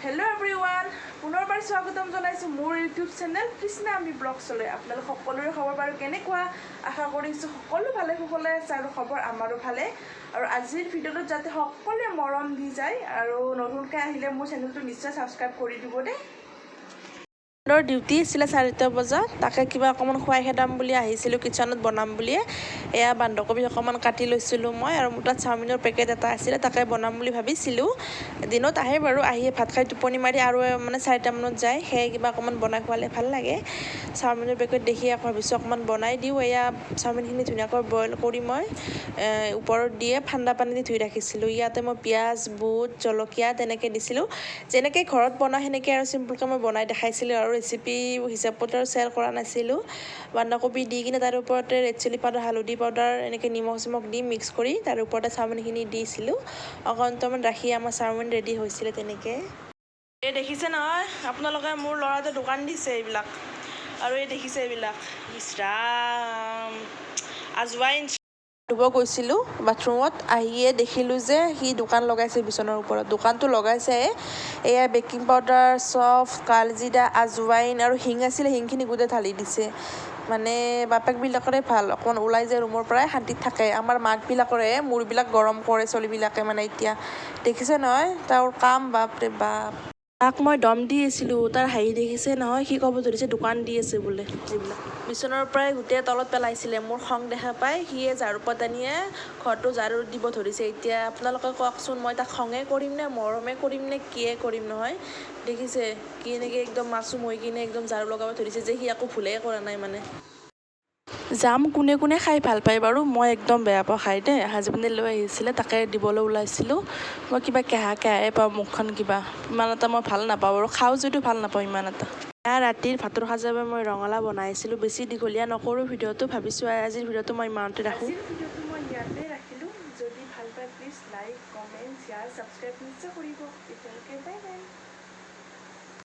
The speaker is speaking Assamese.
হেল্ল' এভৰিৱান, পুনৰবাৰ স্বাগতম জনাইছোঁ মোৰ ইউটিউব চেনেল কৃষ্ণা আমি ব্লগছলৈ। আপোনালোক সকলোৰে খবৰ বাৰু কেনেকুৱা? আশা কৰিছোঁ সকলো ভালে কুশলে আছে আৰু খবৰ আমাৰো ভালে। আৰু আজিৰ ভিডিঅ'টোত যাতে সকলোৱে মৰম দি যায় আৰু নতুনকৈ আহিলে মোৰ চেনেলটো নিশ্চয় ছাবস্ক্ৰাইব কৰি দিব দেই। ডিউটি আছিলে 4টা বজাত, তাকে কিবা অকণমান খুৱাই খেদাম বুলি আহিছিলোঁ কিটচেনত বনাম বুলিয়ে। এয়া বন্ধাকবি অকণমান কাটি লৈছিলোঁ মই আৰু মোৰ তাত চাওমিনৰ পেকেট এটা আছিলে, তাকে বনাম বুলি ভাবিছিলোঁ। দিনত আহে বাৰু, আহি ভাত খাই টোপনি মাৰি আৰু মানে 4টামানত যায়, সেয়ে কিবা অকণমান বনাই খোৱালে ভাল লাগে। চাওমিনৰ পেকেট দেখি আকৌ ভাবিছোঁ অকণমান বনাই দিওঁ। এয়া চাওমিনখিনি ধুনীয়াকৈ বইল কৰি মই ওপৰত দিয়ে ঠাণ্ডা পানী দি ধুই ৰাখিছিলোঁ। ইয়াতে মই পিঁয়াজ, বুট, জলকীয়া তেনেকৈ দিছিলোঁ, যেনেকৈ ঘৰত বনাওঁ সেনেকৈ আৰু চিম্পুলকৈ মই বনাই দেখাইছিলোঁ আৰু ৰেচিপি হিচাপত আৰু শ্বেয়াৰ কৰা নাছিলোঁ। বন্ধাকবি দি কিনে তাৰ ওপৰতে ৰেড চিলি পাউডাৰ, হালধি পাউডাৰ, এনেকৈ নিমখ চিমখ দি মিক্স কৰি তাৰ ওপৰতে চাওমিনখিনি দিছিলোঁ। অকণমান ৰাখি আমাৰ চাওমিন ৰেডি হৈছিলে তেনেকৈ। এই দেখিছে নহয় আপোনালোকে, মোৰ ল'ৰাটোৱে দোকান দিছে এইবিলাক। আৰু এই দেখিছে এইবিলাক, ইছ ৰাম, আজৱাইন। ধুব গৈছিলোঁ বাথৰুমত, আহিয়ে দেখিলোঁ যে সি দোকান লগাইছে বিচনাৰ ওপৰত। দোকানটো লগাইছে, এয়া বেকিং পাউডাৰ, চফ, কালজিৰা, আজৱাইন আৰু হিং আছিলে, হিংখিনি গোটেই ঢালি দিছে। মানে বাপেকবিলাকৰে ভাল, অকণমান ওলাই যায় ৰুমৰ পৰাই শান্তিত থাকে। আমাৰ মাকবিলাকৰে মূৰবিলাক গৰম কৰে চলিবিলাকে। মানে এতিয়া দেখিছে নহয় তেওঁৰ কাম, বাপৰে বাপ। তাক মই দম দি আছিলোঁ, তাৰ হাঁহি দেখিছে নহয়, সি ক'ব ধৰিছে দোকান দি আছে বোলে। এইবিলাক বিচনাৰ পৰাই গোটেই তলত পেলাইছিলে। মোৰ খং দেখা পাই সিয়ে ঝাৰু পাত আনিয়ে ঘৰটো ঝাৰু দিব ধৰিছে। এতিয়া আপোনালোকে কওকচোন, মই তাক খঙে কৰিম নে মৰমে কৰিম নে কিয়ে কৰিম নহয়? দেখিছে কি এনেকৈ একদম মাছুম হৈ কিনে একদম ঝাৰু লগাব ধৰিছে যে সি একো ভুলেই কৰা নাই। মানে জাম কোনে কোনে খাই ভাল পায় বাৰু? মই একদম বেয়া পাওঁ খাই দেই। হাজবেণ্ডে লৈ আহিছিলে, তাকে দিবলৈ ওলাইছিলোঁ। মই কিবা কেহা কেহাই পাওঁ মুখখন, কিবা ইমান এটা মই ভাল নাপাওঁ বাৰু, খাওঁ যদিও ভাল নাপাওঁ ইমান এটা। এয়া ৰাতিৰ ভাতৰ সাজৰ বাবে মই ৰঙালাও বনাইছিলোঁ। বেছি দীঘলীয়া নকৰোঁ ভিডিঅ'টো, ভাবিছোঁ আজিৰ ভিডিঅ'টো মই ইমানতে ৰাখোঁ। আজিৰ ভিডিঅ'টো মই ইয়াতে ৰাখিলোঁ। যদি ভাল পায়, please like, comment, share, subscribe নিশ্চয় কৰিব। এতিয়ালৈকে বাই বাই।